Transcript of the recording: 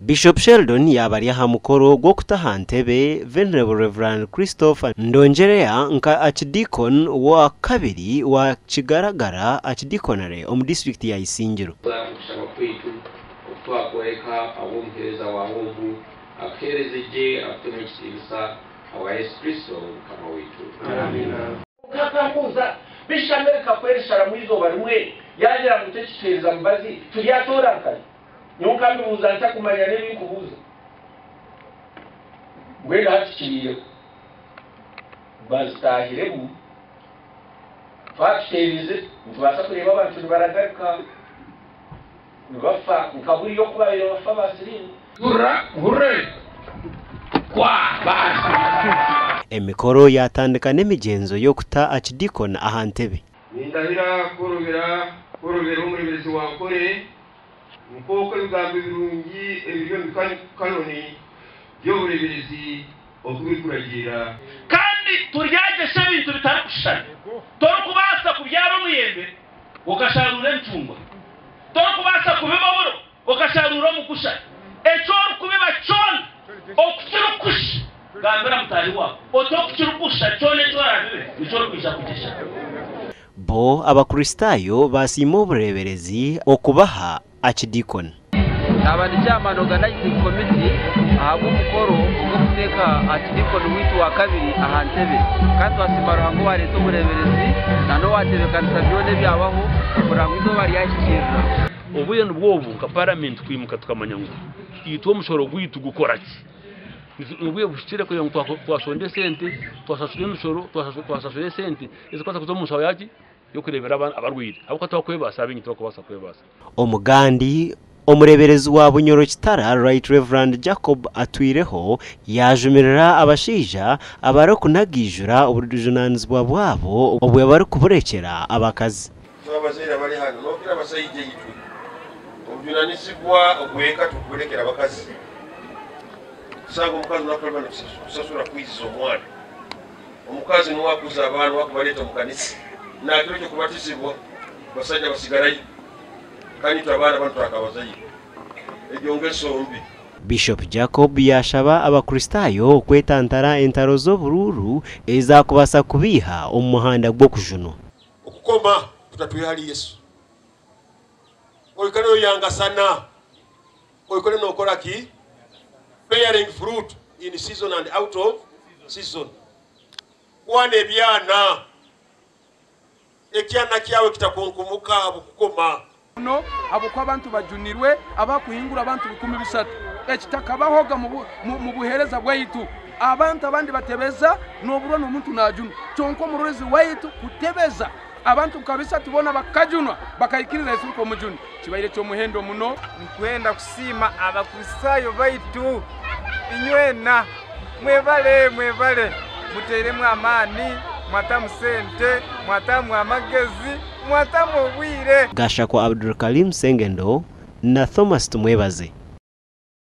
Bishop Sheldon yaaba ari aha mukoro gw'okuta aha ntebe Venerable Rev. Christopher Ndongyereya nka Archdeacon wa kabiri wa Kigaragara Archdeaconry omu disiturikiti ya Isingiro. Okushaba kwaitu oku twakworeka ahabw'omuheereza waawe ogu, akuheereze gye, akutemu ekitiinisa, ahabwa Yesu Kristo Mukama waitu. Amiina. Kwonka akambuuza, Bishi Amerika ku erisharamu eizooba rimwe yaagira ngu tekituheereza mubazi, turyatoora nkahi? Nyowe nkabibuuza ntakumanya n'ebi nkubuuza. Mbwenu hati kibaireho. Bazitaahiremu, twatuteerize, nitubaasa kureeba abantu nibaragarika, nibafa nka buriya oku baabaire bafa ba siriimu. Hurra, hurre, kwa baasi. Emikoro yaatandika n'emigyenzo y'okuta Archdeacon aha ntebe. Nindahira kworobera kworobera omureeberezi wa Ankole nk'oku ebigambo ebirungi ebiri omu Kanoni by'obureeberezi oku birikuragiira. Kandi turyagyesha ebintu bitarikushushana. Torikubaasa kubyara omuyembe okasharuura emicungwa. Torikubaasa kubiba oburo okasharuura omugusha. Eki orikubiba kyona oku kirikushusha, gambira mutaahi waawe oti oku kirikushusha kyona eki oraabibe nikyo orikwija kugyesha. Bo Abakristaayo baasiima obureeberezi okubaha Archdeacon. Naaba ndi Chairman Organizing Committee ahabw'omukoro ogw'okuteeka Archdeacon waitu wa kabiri aha ntebe. Kandi twasiima Ruhanga owareeta omureeberezi na n'owatebeekanisa byona ebyabaho kureba ngu eizooba ryahikiirira. Obwire nibwo obu nka paramenti kwimuka tukamanya ngu itwe omushoro gwaitu gukora ki. Obwire buhikire kugira ngu twashonda esente, twashashura emishoro, twashashura esente ezikubaasa kuza omu nshaho yaki y'okureebera abarwaire ahabw'okuba tibakwebaasa abaingi tibakubaasa kwebaasa. Omugandi, Omureeberezi wa Bunyoro Kitara Right Rev. Jacob Atwireho yaajumirira abashaija abarikunagiijura obujunaanizibwa bwabo obwo barikuburekyera abakazi. Itwe abazaire abari hanu n'okukira abashaija itwe, obujunanizibwa obw'eka turikuburekyera abakazi. Kushanga omukazi niwe arikuba nakushashura kwiziza omwana. Omukazi niwe akuza abaana, niwe akubareeta omu kanisa. Naakiro ky'okubatizibwa, abashaija basigarayo. Kandi itwe abaana banu twakabazaire. Egyo ngeso mbi. Bishop Jacob yaashaba Abakristaayo okwetantara entaro z'oburuuru ezaakubaasa kubaiha omu muhanda gw'okujunwa. Okukoma kutatwiha ahari Yesu. Oikare noyangasana, oikare nokora ki? Bearing fruit in season and out of season. Kwana ebyana, ekyana kyawe kitakunkumuka ahabw'okukoma. Muno ahabw'okuba abantu bajunirwe abakuhingura abantu 3,000. Ekitakabahoga mu buheereza bwaitu. Abantu abandi batebeza noburwa n'omuntu najunwa, kyonka omurorezi waitu kutebeza abantu nka bisatu boona bakajunwa bakaikiriza Yesu nk'omujuni kibaire ky'omuhendo muno. Nitwenda kusiima Abakristaayo baitu inywena. Mwebale, mwebale. Muteiremu amaani, mwatamu sente, mwatamu amagezi, mwatamu obwire. Gashakwa Abdulkalim Sengendo na Thomas Tumwebaze.